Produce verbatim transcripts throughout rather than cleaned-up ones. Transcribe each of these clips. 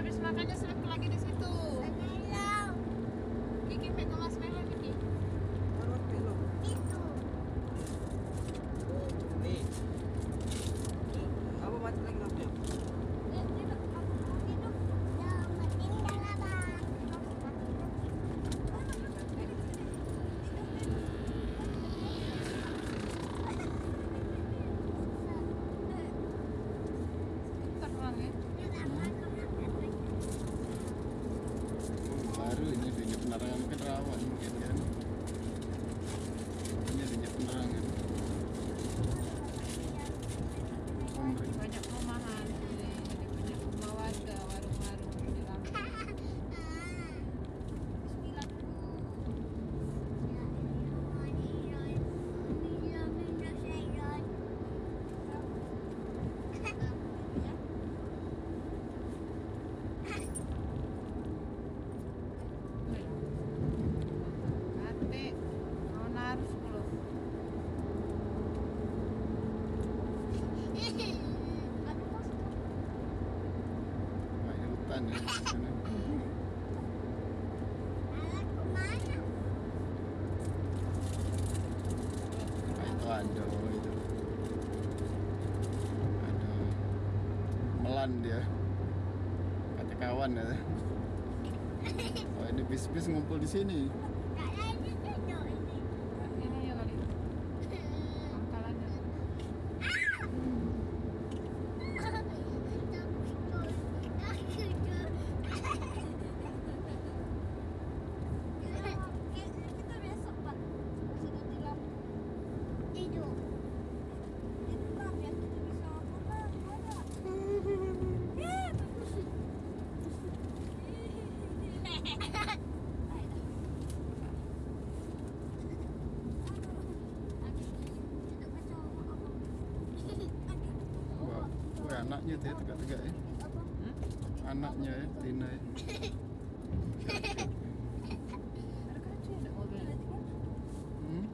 Terus makanya selip lagi di situ. Kiki pek ngemas melon, Kiki. Ngemas melon. Itu. Nih. Apa macet lagi, Bang? Hidup, hidup. Ya, matiin dah lah, Bang. Baru ini dunia penerangan kan rawan mungkin kan. Ini dunia penerangan. Banyak perumahan, banyak rumah warga, warung-warung di dalam. Ate, mau naruh sepuluh. Main hutan ya, di sana. Nah, itu ada itu. Ada melan dia. Kata kawan ya. Oh, ini bis-bis ngumpul di sini. Ini ya kali. Pangkalannya. Kayaknya kita besok, Pak, masih ganti lampu. Tidur. Tidur, Pak, biar kita bisa apa, Pak? Gimana? Wah, wah, anaknya tu ya, tegak-tegak ya. Anaknya ya, Tina ya. Hmm?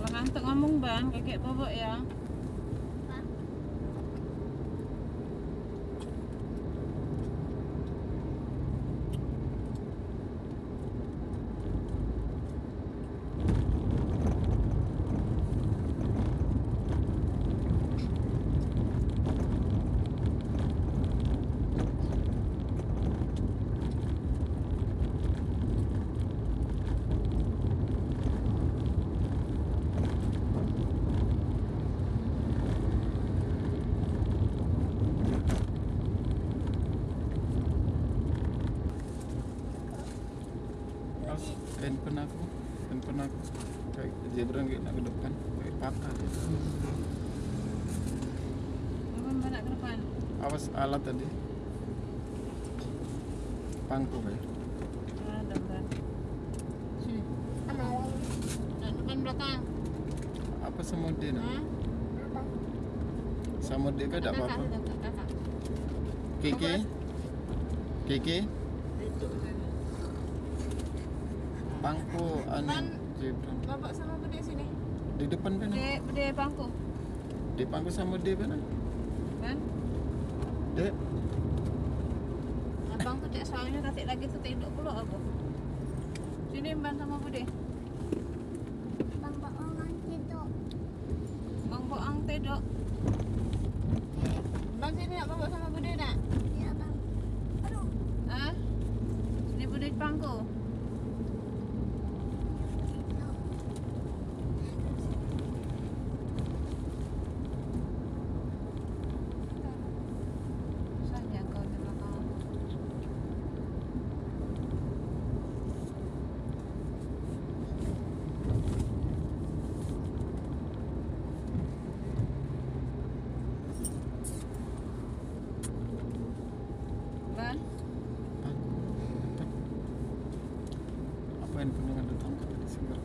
Ngantuk ngomong ban, kagek bobok ya. Awas, handphone aku, handphone aku. Kayak zebra kayak nak ke depan, kayak patah. Apa nak ke depan? Awas alat tadi. Pangku ya. Ah, depan. Sini. Nah, depan belakang. Apa sama dia nak? Hah? Sama dia kan tak apa-apa. Kakak, kakak, kakak. Kiki? Kiki? Pangku anu, Ban, zebra. Bapak sama bude sini. Di depan kan? Bude, bude pangku. Di pangku sama dia kan? Kan? Dek. Abang tu cek soalnya tadi lagi tu tinduk pulo aku. Sini Ban sama bude. Bang, Bang, Bang, situ. Bang Boang tedok. Bang, sini nak bobok sama bude nak? Ya, Bang. Aduh. Hah? Sini bude pangku. Susah jangkau di belakang aku. Ban? Apa yang penting ada tangkap di sini?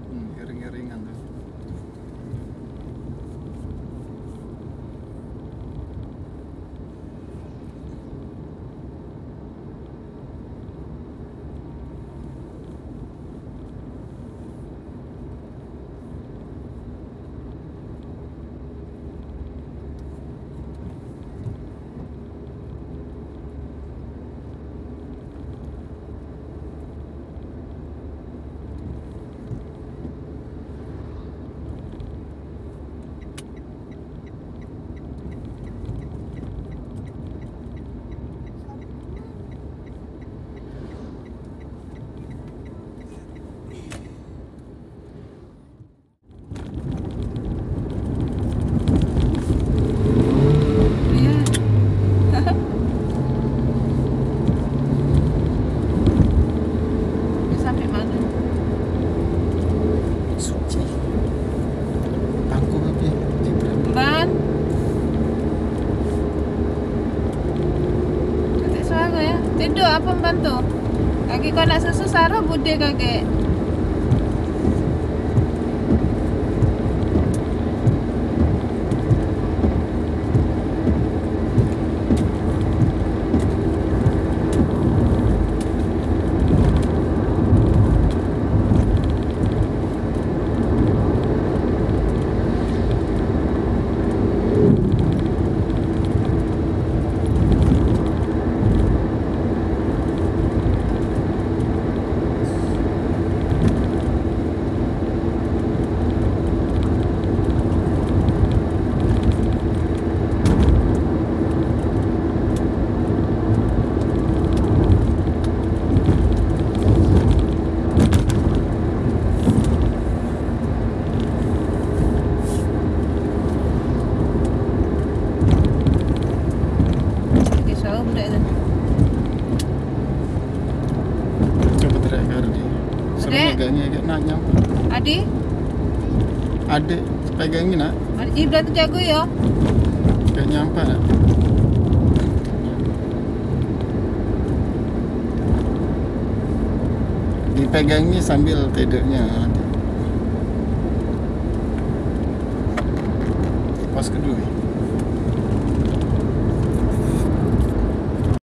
Hmm, iring-iringan tu. Iya. Sampai mana? Suci. Pangku ape? Ban. Cantik suara ya. Tidur apa membantu? Lagi kau nak susu, Sarah bude kagek. Lagi sahur budak tu. Coba teriak ke Ardi. Suruh Dek. Megangnya agak nak nyampe. Adi? Adik, pegangin nak. Adi Jibran tu jago ya. Agak nyampe nak. Pegang ni sambil tidurnya. Pas kedua.